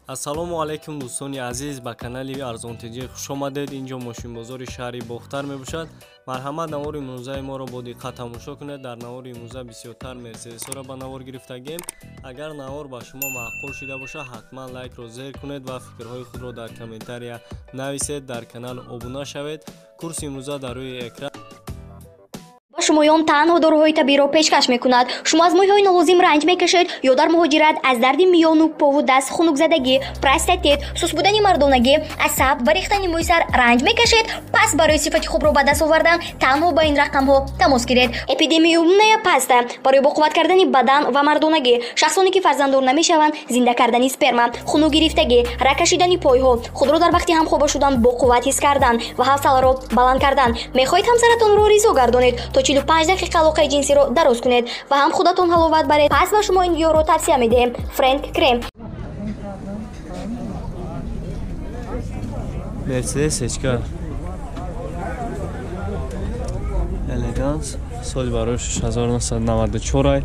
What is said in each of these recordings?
Ассалому алайкум дӯстони азиз, ба канали Арзонтиҷӣ хуш омадед. Инҷо мошинбозори шаҳри Бохтар мебошад. Марҳамат, навори имрӯзаи моро бо диққат тамошо кунед. Дар навори имрӯза бисёртар мерседесҳоро ба навор гирифтагем. Агар навор ба шумо маъқул шида бошад, ҳатман лайкро зер кунед ва фикрҳои худро дар комментария нависед. Дар канал обуна шавед. Курси имрӯза дар рӯи экран. Шумоён танҳо доруҳои табииро пешкаш мекунад. Шумо аз мӯйҳои нолозим ранҷ мекашед ё дар муҳоҷират аз дарди миёну пову даст, хунукзадагӣ, простатит, суст будани мардонагӣ, асаб ва рехтани мӯи сар ранҷ мекашед? Пас барои сифати хубро ба даст овардан танҳо ба ин рақамҳо тамос гиред. Эпидемиумная паста барои боқувват кардани бадан ва мардонагӣ, шахсоне ки фарзанддор намешаванд, зинда кардани сперма, хунукгирифтагӣ, раг кашидани пойҳо, худро дар вақти ҳамхоба шудан боқувват ҳис кардан ва ҳавсаларо баланд кардан. Мехоҳед ҳамсаратонро ризо гардонед, то 45 дақиқа алоқаи ҷинсиро дароз кунед ва ҳам худатон ҳаловат баред? Пас ба шумо ин гиёҳро тавсия медиҳем. Френк крем. Мерседес HK Элеганс соли барои 1994,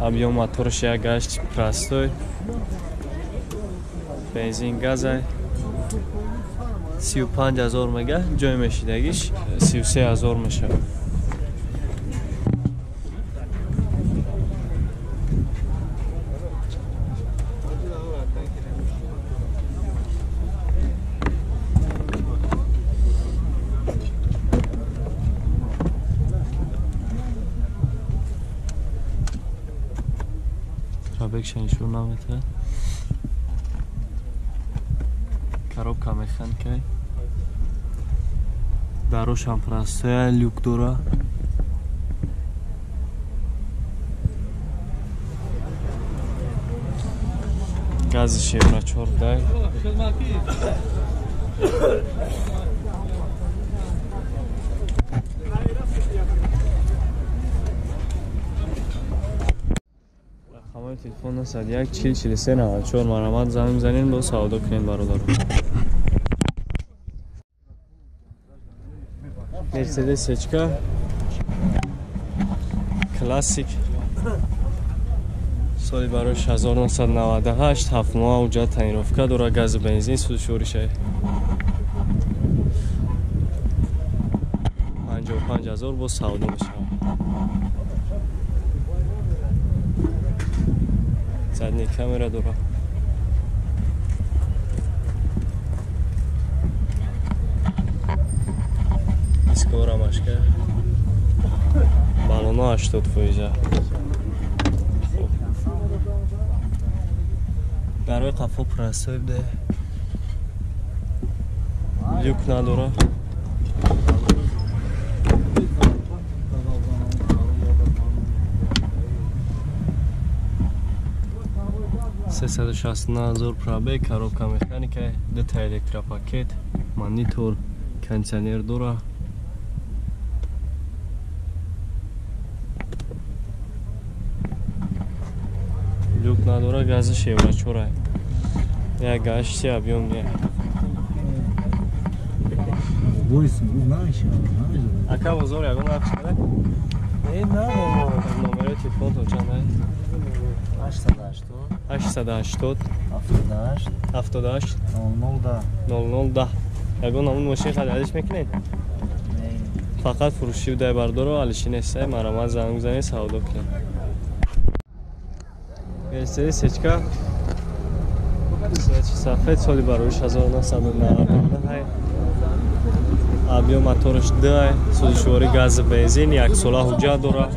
объём моторш 1.8 простой, бензин газай, 35 000 мега, ҷой мешидагиш 33 000 мешавад. Пробегша нишон наметавад. Коробка механикай, дарошам простая, люк дора. Гази евро 14. Рақамҳои телефон 901 40 43 94. Марҳамат, занг бизанед, бо савдо кунем, бародаро. Мерседес HK Классик соли барои 1998, 7 моҳ ҳуҷҷат тонировка дора, гази бензин, сӯзишворишай, 55 000 боз савдо мешавад. Задний камера дора. Дискора машка, балоно 80%. Дарои қафо простой буде, люк надора. 369 000 пробег, коробка механика, дута электропакет, монитор, кондиционер дора. Люк надора, гази евро чора, 1.8 объём не. Ака, бозор ягон нарх шуда? Номерои телефонтон чанд? 880 880 78 78 00 00 10. Ягон ҳамун мошин харидиш мекунед? Фақат фурӯшӣ дай, бардоро, алиши нестай. Марҳамат, занг бизанед, савдо кунед. Мерседес HK сафед соли барои 1999, объём мотораш 2, сӯзишворӣ гази бензин, яксола ҳуҷҷат дора.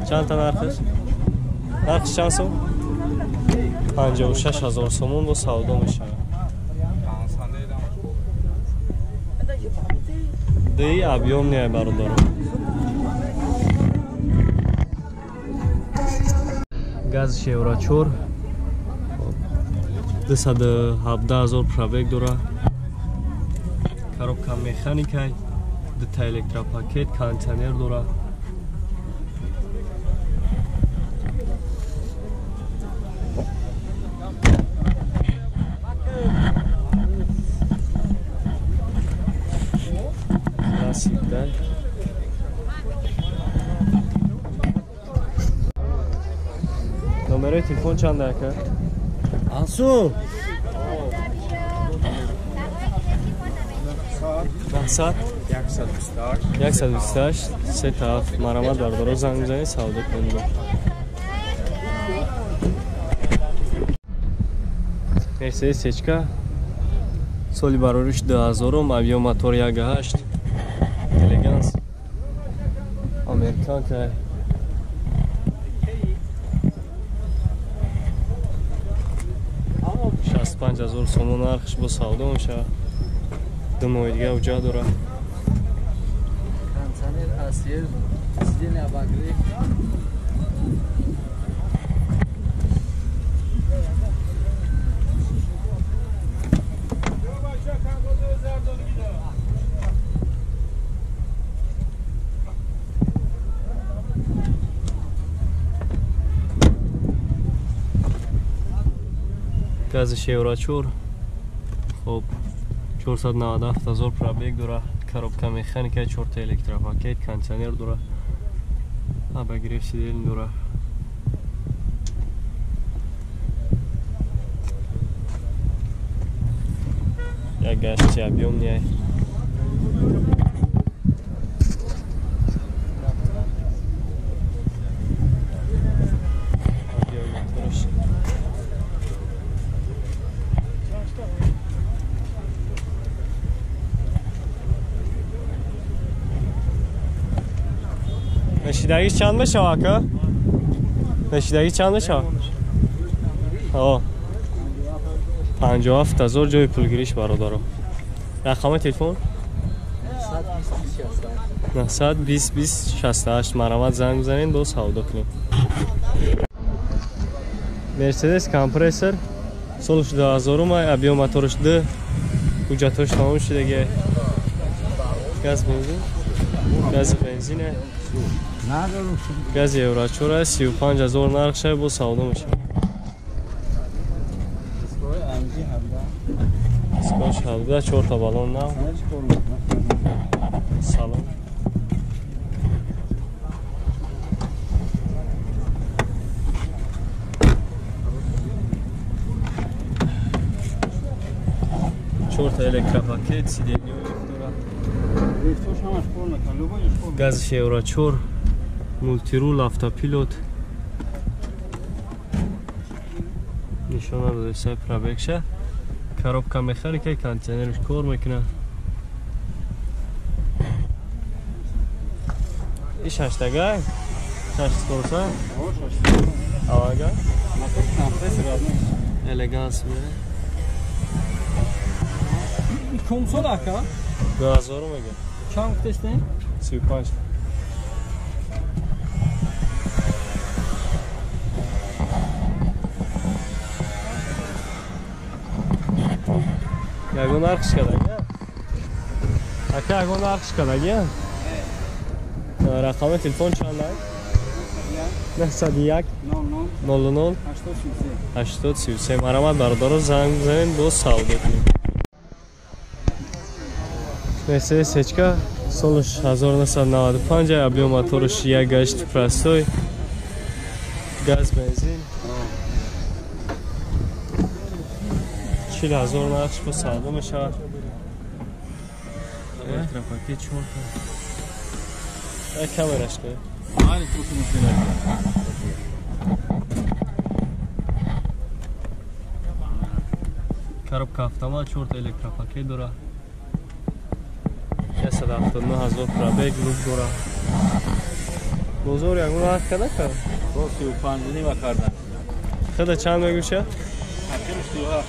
Чанд та нархаш? Нархш чанд сом? 56 000 сомон бо савдо мешавад. Ди объём не, бародаро. Газ евро 4, 217 000 пробег дора, коробка механикай, дута электропакет, кондиционер дора. Классик да. Номерои телефон чанд ака? Ансу. 900 128 37. Марамат бардоро занг бизанед, савдо кунед. Мерседес Сечка соли барориш 2000, объем мотор 1.8, элеганс, американка. 65 000 сомон нархш бо савдо мешавад. 2 моҳи дига ҳуҷҷат дорад. Кондиционер асир, сиденье обогрев. Гази Шеврачур, хоб, 497 000 пробег дора, коробка механика, 4 электропакет, кондиционер дора, обогрев сидений дора. Як гашти объемный. Нешидагиш чанд мешава, ака? Нешидагиш чанд мешава? О. 57 000 ҷои пулгириш бародаро. Рақами телефон? 920 20 68. Марамат занг бизанед, бо савдо кунед. Мерседес компрессор солш 2000, объем моторш 2, ҳуҷҷатҳош тамом шудаги. Газ бензин? Гази бензине. Гази Евро 4 35 000 нархша бо савдо мешавад. Дискош 17, 4 та баллон нав. Салон. 4 та электропакет, сиденье дора. Гази Евро 4, мултирул, автопилот. Нишона додесай пробегша. Коробка механика, кондиционерш кор мекунад. И шаштага? Шаш скороса? Авага? Элеганс ме. Комсол ака? 2000 мега. Чанд гуфтестем? 35. Ягон нархш кадаги? Ака, ягон нархш кадаги? Рақами телефон чанд? 901 00 833. Марамат бародаро занг бизанед, бо савдо кунед. Мерседес Сечка солш 1995, объем моторш 1.8 простой, газ бензин. 40 000 нархш бо савдо мешавад. Электропакет 4 та. Камераш кунед. Коробка автомат, 4 та электропакет дора. 179 000 пробег, лук дора. Бозор ягон нарх када кард? Бо 35 нима кардан. Худа чанд мегӯша? Охири 37.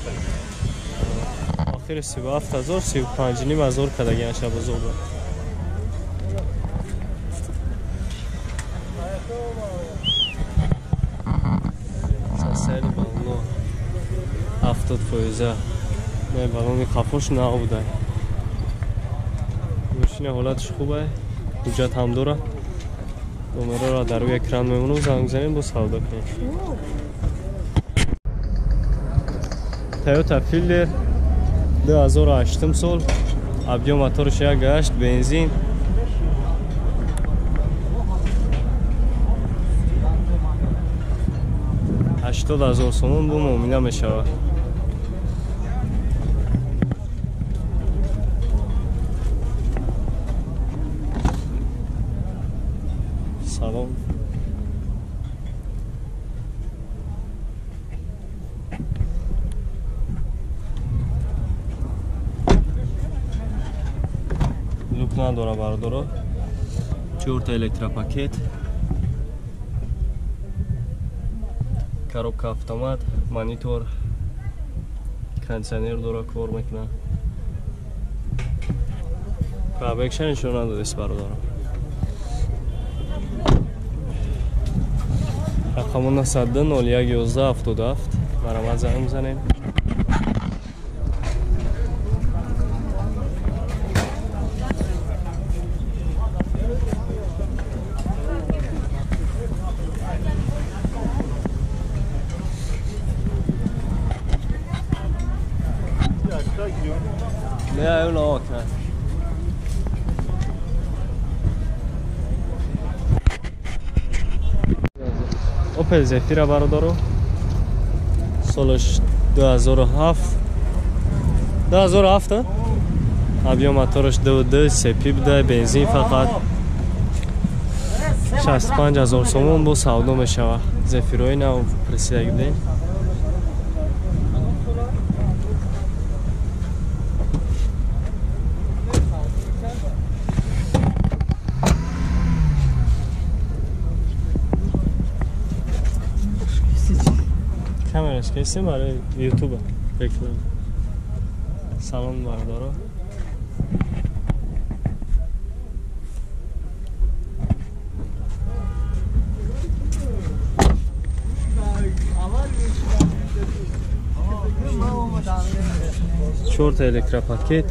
Охири 37 000, 35 500 кадагиаша бозор. Сасели баллоно 70%. Не, баллони қафош нав буда. Мошина ҳолатш хубе, ҳуҷҷат ҳам дора. Номерро дар рӯи экран мемонам, занг бизанем, бо савдо кунем. Toyota Fielder 2008 сол, объем моторш 1.8, бензин. 80 000 сомон бу муомила мешавад. Салом. Люк надора бардоро. Чорта электропакет. Коробка автомат, монитор, кондиционер дора кор мекунад. Пробегша нишон надодест бародаро. Рақаму 902 01 11 77 марҳамат занг мезанем. Opel Zafira бародаро, солаш 2007, 2007 объем мотораш 2.2 сепи буда, бензин фақат 65 000 сомон бо савдо мешавад. Зефирои нав пресидаг будем. Камераш кесем барои ютуба реклама. Салом бародаро. Чорта электропакет.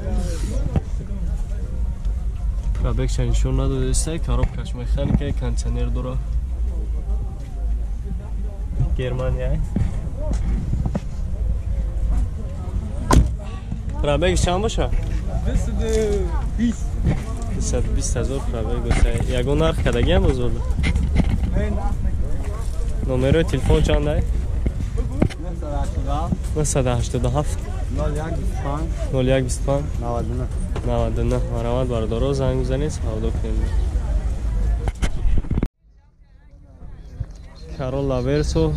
Пробегша нишон надодеста, коробкаш механика, кондиционер дора. Германия. Пробег чанд боша? 220. 220 ҳазор пробег боша. Ягон нарх кардагиам бозорда? Номерои телефон чандай? 987 01 25 99 99. Марҳамат бародаро, занг бизанед, савдо кунед. Corolla Verso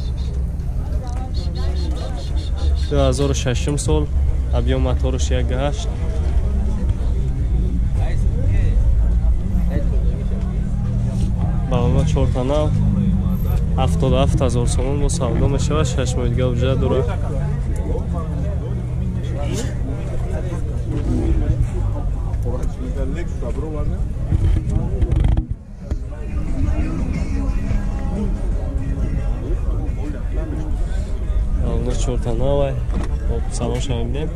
2006 сол, объем мотораш 1.8. Балона чорта нав, 77 000 сомон бо савдо мешавад. 6 моҳи дига ҳуҷҷат дорад. Балона чорта навай. Хоб, салонша мебинем.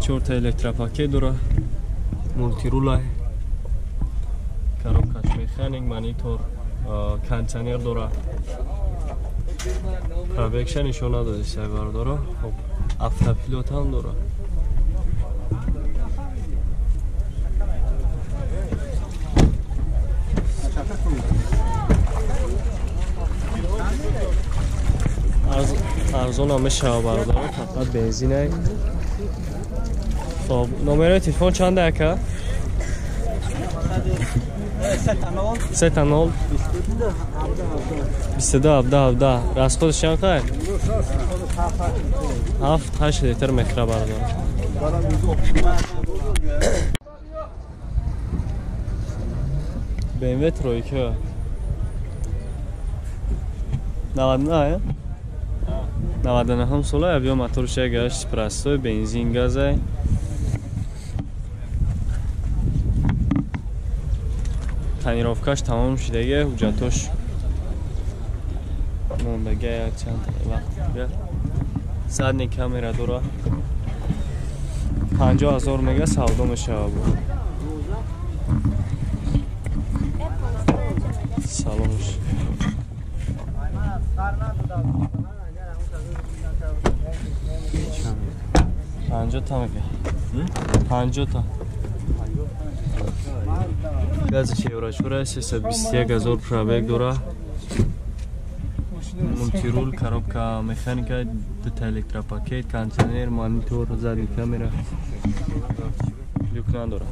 Чорта электропакет дора, мультирула, коробкаш механик, монитор, кондиционер дора. Пробегша нишон надодеста бародаро. Хоб, автопилот ҳам дора. Арзон мешава бародаро, фақат бензинай. Хоб, номерои телефон чанда, ака? 3 0 22 17 17. Расходаш чанд қай? 7-8 литр мехӯра бародар. BMW тройка 99, 99 сола, объем моторш 1.8 простой, бензин, газай. Тонировкаш тамом шудаги, ҳуҷҷатош мондаги якчанд вақт дига. Задний камера дора. 50 000 мега, савдо мешава бу. Саломш. 50 та мега. 50 та. Гази евро 4 321 ҳазор пробег дора. Мультирул, коробка механика, дута электропакет, кондиционер, монитор, задний камера. Люк надора.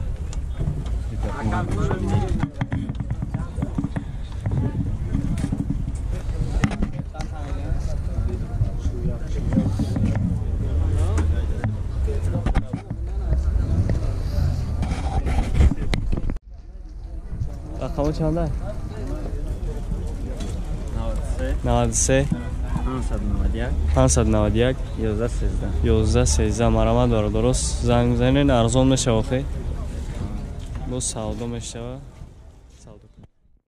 Рақамо чанда? 93 591 11 13. 11 13. Марамат, бародаро, занг занен, арзон мешава. Охи, боз савдо мешава.